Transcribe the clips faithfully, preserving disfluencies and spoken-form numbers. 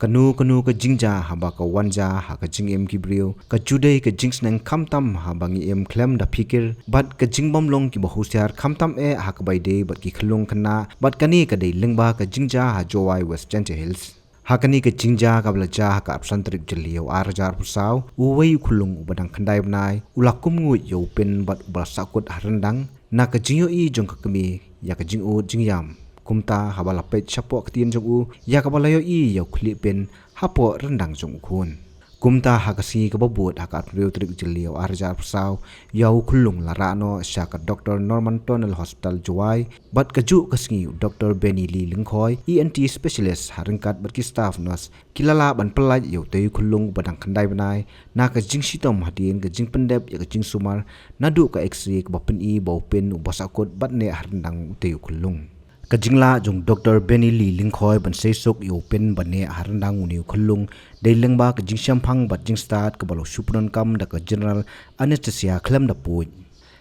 Kano kano ka jingjia haba ka wan jia ha ka jingim ki briew, ka ju dei ka jingsneng khamtam haba ngi im khlem da phikir, bad ka jingbym long kiba husiar khamtam eh ha kaba ïadei bad ki khyllung khynnah, bad kane ka dei lyngba ka jingjia ha Jowai, West Jaintia Hills. Ha kane ka jingjia kaba la jia ha ka arphew san tarik Jylliew ar hajar arphew saw, uwei u khyllung uba dang khyndai bnai u la kum nguid ïa u pin bad uba la sahkut ha ryndang na ka jingïohi jong ka kmie ïa ka jingud jingïam. Kumta haba la peit shapoh ka ktien jong u ïa kaba la ïohi ïa u khlieh pin hapoh ryndang jong u khun. Kumta ha ka sngi kaba bud ha ka arphew tarik Jylliew ar hajar arphew saw, ïa u khyllung la rah noh sha ka Doctor Normanton Hospital Jowai, bad kajuh ka sngi u Doctor Benny Lee Lyngkhoi, E N T specialist, ha ryngkat bad ki staff nurse, ki la lah ban pyllait ïa utei u khyllung uba dang khyndai bnai na ka jingshitom hadien ka jingpyndep ïa ka jingsumar naduh ka X-ray kaba pyni ba u pin uba sahkut bad neh ha ryndang utei u khyllung. Ka jinglah jong Doctor Benny Lee Lyngkhoi ban sei suk ïa u pin ba neh ha ryndang une u khyllung dei lyngba ka jingshemphang bad jingstad kaba la shu pyndonkam da ka general anesthesia khlem da pud.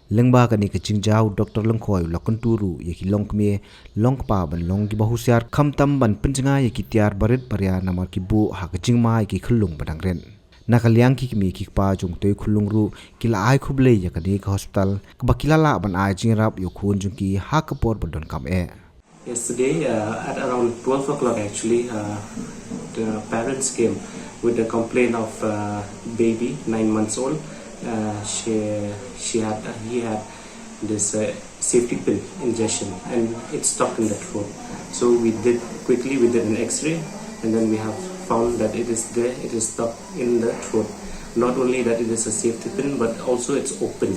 Lyngba kane ka jingjia u Doctor Lyngkhoi u la kyntu ruh ïa ki longkmie longkpa ban long kiba husiar khamtam ban pynjngai ïa ki tiar barit baria namar ki buh ha ka jingma ïa ki khyllung ba dang rit. Na ka liang ki kmie ki kpa jong utei u khyllung ruh ki la ai khublei ïa kane ka hospital kaba ki la lah ban ai jingïarap ïa u khun jong ki ha ka por ba donkam eh. Yesterday, uh, at around twelve o'clock, actually, uh, the parents came with the complaint of, uh, baby, nine months old. Uh, she, she had, he had this, uh, safety pin injection, and it's stuck in the throat. So we did quickly, we did an X-ray, and then we have found that it is there, it is stuck in the throat. Not only that it is a safety pin, but also it's open.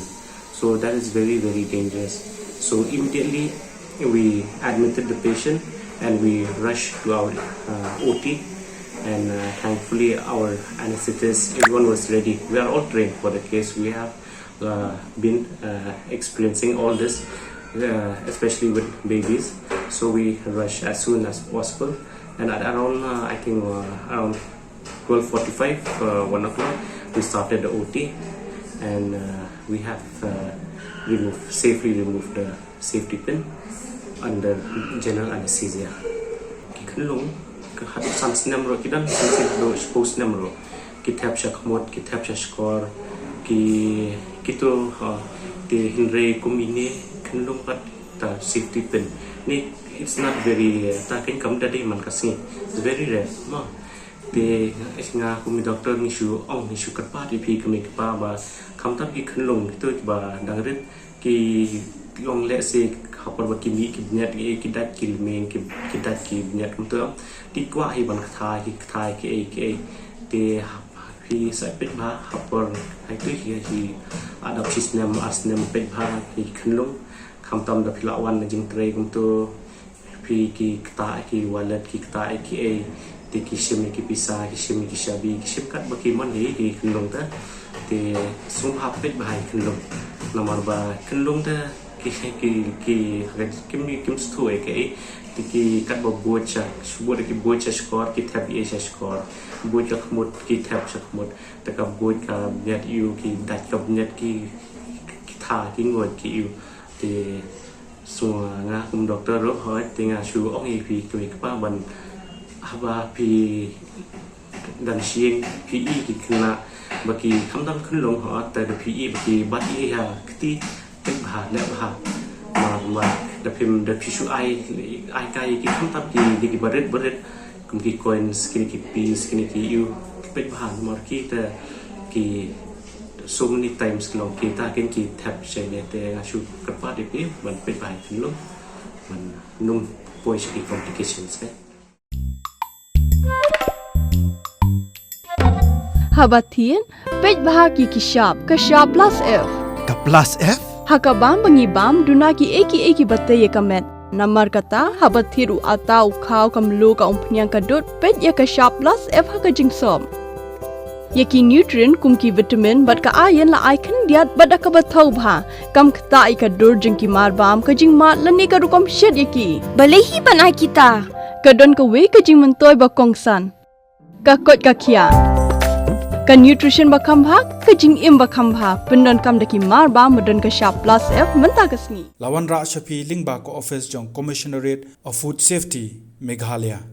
So that is very, very dangerous. So immediately we admitted the patient and we rushed to our, uh, O T, and, uh, thankfully our anesthetists, everyone was ready. We are all trained for the case. We have, uh, been, uh, experiencing all this, uh, especially with babies. So we rush as soon as possible, and at around, uh, I think, uh, around twelve forty-five, uh, one o'clock, we started the O T, and, uh, we have, uh, removed, safely removed the safety pin under general anesthesia. Ki khyllung, ka haduh san snem ruh ki don, san snem haduh shiphew snem ruh, ki thep shakhmut, ki thep shashkor, ki, kito, uh, te hynrei kum ine khyllung pat ta safety pin. Ni, it's not very, uh, ta kein kam da dei man ka sngi. It's very rare, ma. Te nga kum i doctor ngi shu ong, ngi shu kyrpad ïa phi kmie kpa ba khamtam ki khyllung kito kiba dang rit, ki long lehse ha por ba ki mih ki bniat, ki, ki dait ki lymeng, ki, ki dait ki bniat kumto, ki kwah hi ban ktah, ki ktah kiei kiei. Te ha, phi sa peit bha ha por ha itu hi, hi adap shi snem ar snem, peit bha ïa ki khyllung. Khamtam da phi la wan na jingtrei kumto, phi ki ktah ki wallet, ki ktah kiei, te ki shim ki pisa, ki shim ki shabi, ki shim katba ki mon hi ki khyllung ta. Te sngewbha peit bha ïa ki khyllung. Namar ba khyllung ta ki, ki, ki, kim, kim sngewthuh kiei. Te ki katba buit sha, buit ki buit sha shkor, ki thep ïa sha shkor. Buit ka khmut, ki thep sha khmut. Te ka buit ka bniat ïa u, ki dait ka bniat, ki, ki ktah, ki nguid ki ïa u. Te so nga kum doctor ruh, hooid, te nga shu ong ïa phi kmie kpa ban, haba phi dang shyieng phi i ki khynnah ba ki khamtam khyllung, hooid, te da phi i ba ki bat ïa ha kti, peit bha, leh bha. Ma, ma, da phim, da phi shu ai, ai kai ïa ki khamtam ki, ïa ki barit barit, kum ki coins, kine ki piece, kine ki ïa u, peit bha, namar kita ki so many times ki long kita kin ki thep shane, te nga shu kyrpad ïa phi ban peit bha ïa ki khyllung ban ym poi sha ki complications, eh. Haba thied, peit bha ki ki shap, ka shap plus F. Ka plus F? Ha ka bam ba ngi bam, duna kiei kiei kiba tei ïa ka met. Namar kata, haba thied u atta, u khaw, ka mluh, ka umphniang, ka dud, peit ïa ka shap plus F ha ka jingsop. Ïa ki nutrient kum ki vitamin bad ka iron la ai khyndiat bad da kaba thaw bha. Kam ktah ïa ka dur jong ki marbam, ka jingmad lane ka rukom shet ïa ki. Balei hi ban ai kita? Ka don kawei ka jingmyntoi ba kongsan. Ka koit ka khiah. Ka nutrition ba kham bha, ka jingim ba kham bha, pyndonkam da ki marbam ba don ka shap plus F mynta ka sngi. La wanrah sha phi lyngba ka office jong Commissionerate of Food Safety, Meghalaya.